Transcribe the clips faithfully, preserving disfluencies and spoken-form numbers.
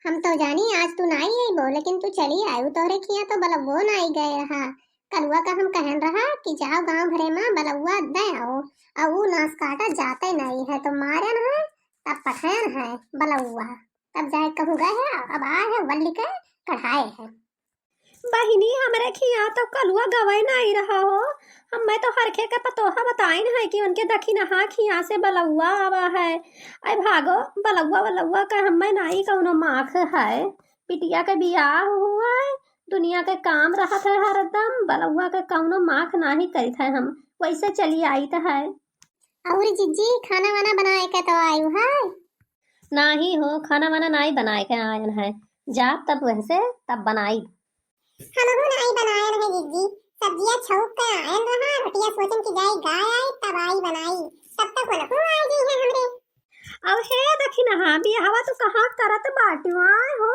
हम तो जानी आज तू नाई अइबो, लेकिन तू चली आयु, तोहरे खिया तो बलउवो नाई गए रहा। कलुआ का हम कहन रहा कि जाओ गाँव भरे मा बलउवा दे आओ, अउ ऊ नास काटा जाते नाई है, तो मारन है, तब पठायन है बलउवा, तब जाए कहूँ गए है, अब आए है वल्ली के कढ़ाए है। बहिनी, हमरे खिया तो कलुआ गवै नाई रहा हो। हम्मे तो हरखे के पतोहा बताइन है कि उनके दखिनहा खिया से बलउवा आवा है। अइ भागो, बलउवा, बलउवा का हम्मे नाई कउनो माख है। बिटिया के बियाह हुआ है, दुनिया के काम रहत है हरदम, बलउवा के कउनो माख नाहीं करित है हम, वइसे चली आइत है। अउर जिज्जी, खाना वाना बनाए के तो आयु है? नाहीं हो, खाना वाना नाई बनाए के आयन है, जाब तब वहसे तब बनाई। हमहू नाई बनायन है जिज्जी, सब्जिया छौंक के आयन रहा, रोटिया सोचन कि जाई गाय आई तब आई बनाई, तब तक उनहू आइ गई है हमरे। अब हे दखिनहा, बियाहवा तू कहाँ करत बाटिउ आय हो?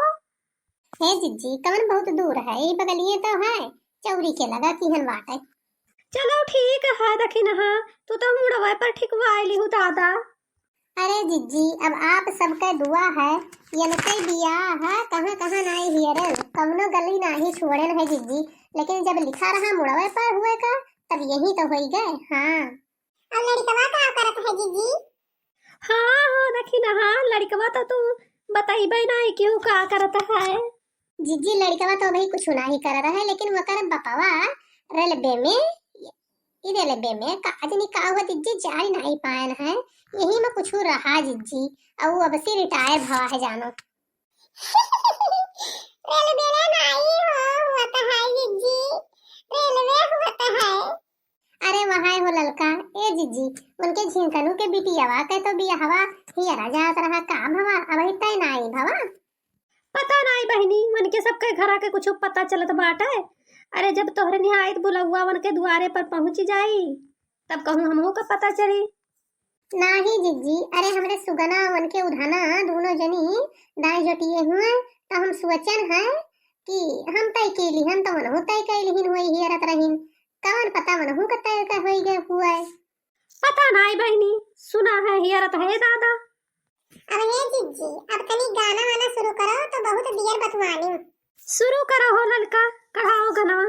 हे जिज्जी, कवन बहुत दूर है, ई बगलिए तो है, चौरी के लगा किहन बाटे। चलो ठीक है दखिनहा, तू तो मुड़वे पर ठिकवाइ लिहू दादा। अरे जिज्जी, अब आप सबके दुआ है, यनके बियाह है, कहाँ कहाँ नाई हियरन, कवनो गली नाहीं छोड़न है जिज्जी, लेकिन जब लिखा रहा मुड़वे पर हुए का, तब यही तो होई गए। हाँ। और लड़िकवा का करत है जिज्जी? हाँ हो दखिनहा, लड़िकवा तो तू बतइबे नाई कि ऊ का करत है। जिज्जी, लड़िकवा तो अभी कुछ नाहीं कर रहा है, लेकिन वकर बपवा रेलवे में, ई रेलवे में का जनी का हुआ जिज्जी, जाई नाई पायन है, यही में कुछ रहा जिज्जी, अउ अब से रिटायर भवा है जानो। रेलवे में नाई हो, हुआ तो है जिज्जी, रेलवे हुआ तो है। अरे वहाय हो ललका, ए जिज्जी, उनके झिनकनू के बिटियावा के तो बियाहवा हियरा जात रहा, का भवा, अबही तय नाई भवा? पता नाई बहिनी, उनके सबके घरा के कुछ पता चलत बाटे। अरे जब तोहरे निहायत बुलउवा उनके दुआरे पर पहुँच जाई, तब कहूँ हमहू का पता चली। नाहीं जिज्जी, अरे हमरे सुगना उनके उधना दूनो जनी दाई जोटिए हुए, तो हम सोचन है कि हम तय के लिहन तो उनहू तय के लिहिन हुए हियरत रहिन। कवन पता उनहू का तय का होई गए हुए। पता नाई बहिनी, सुना है हियरत है दादा। अब हे जिज्जी, अब तनी गाना वाना शुरू करो तो बहुत दियर बतुआनी। शुरू करो हो ललका, कढ़ाओ गनवा।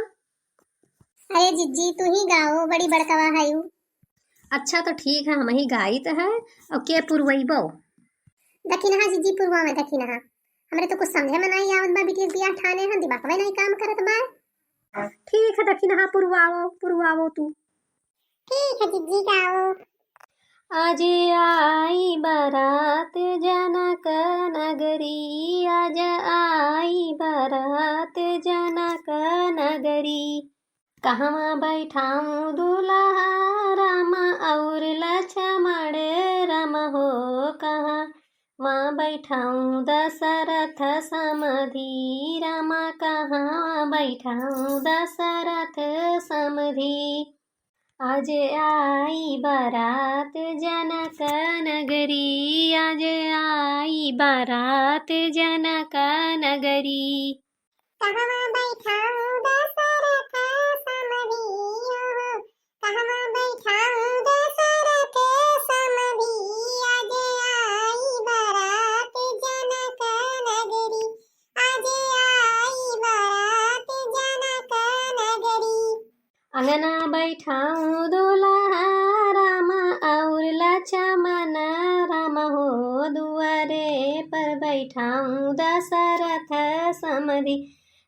अरे जिज्जी, तू ही गाओ, बड़ी बड़कवा है यू। अच्छा तो ठीक है, हम ही गाइत है। और के पुरवैबो? दखिनहा जिज्जी पुरवा में दखिनहा। हमरे तो कुछ समझे में नाई आवत बा, बिटिया के बियाह ठाने हैं, दिमागवे नाई काम करत बा। ठीक है दखिनहा, पुरवाओ, पुरवाओ तू। ठीक है जिज्जी, गाओ। आज आई बारात जनक नगरी, आज आई बारात जनक नगरी। कहवा बैठाऊं दुल्हा राम और लक्ष्मण राम हो, कहवा बैठाऊं दशरथ समधी राम, कहवा बैठाऊं दशरथ समधी। आज आई बारात जनक नगरी, आज आई बारात जनक नगरी। कहवा बैठाऊं दशरथ समधी हो, कहवा बैठाऊं दशरथ समधी। आज आई बारात जनक नगरी, आज आई बारात जनक नगरी। अंगना बैठाऊं दुल्हा राम और लक्ष्मण राम हो, दुआरे पर बैठाऊं दशरथ समधी,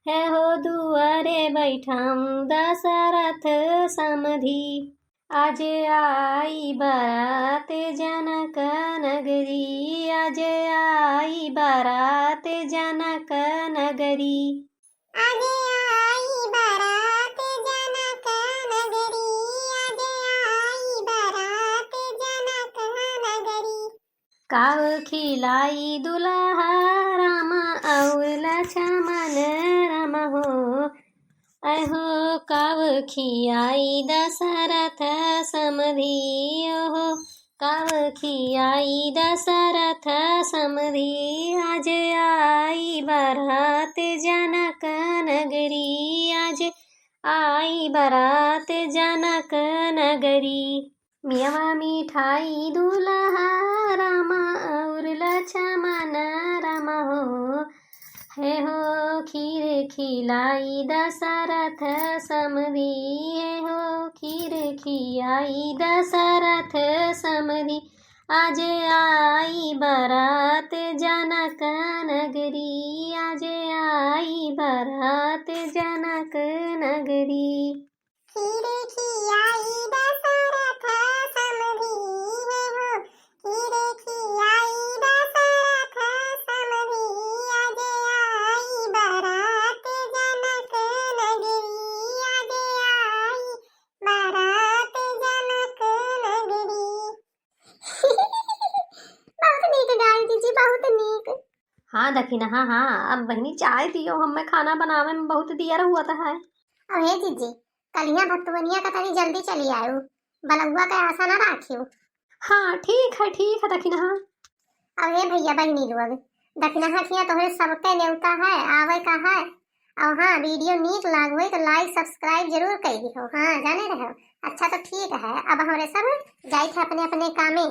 है हो दुआरे बैठाऊं दशरथ समधी। आज आई बारात जनक नगरी, आज आई बारात जनक नगरी। आज आई बारात जनक नगरी, आज आई बारात जनक नगरी। काव खिलाई दुल्हा राम और लक्ष्मण राम हो, अहो काव खियाई दशरथ समधी हो, काव खियाई दशरथ समधी। आज आई बारात जनक नगरी, आज आई बारात जनक नगरी। मेवा मिठाई दुल्हा राम और लक्ष्मण राम हो, हे हो खीर खिलाई दशरथ समधी, हे हो खीर खियाई दशरथ समधी, आज आई बरात जनक नगरी, आज आई बरात जनक नगरी। खीर खियाई दशरथ समधी, हे हो खीर खियाई दशरथ समधी, आज आई बरात जनक नगरी, आज आई बरात जनक नगरी। बहुत नीक गाय जीजी, बहुत नीक। हाँ दखिनहा, हाँ, अब बहिनी चाय दियो, हमें खाना बनावे में बहुत देर हुआ था है। अरे जीजी, कलिया भतुवनिया का तनी जल्दी चली आयो, बलौआ के आशा ना राखियो। हाँ ठीक है, ठीक है दखिनहा। अरे भैया बहिनी लोग, दखिनहा खिया तोहरे सबके नेवता है, आवे का है। और हाँ, video नीक लाग होई तो like subscribe जरूर कर दिहो। हाँ जाने रहो। अच्छा तो ठीक है, अब हमरे सब जाइत है अपने अपने कामे।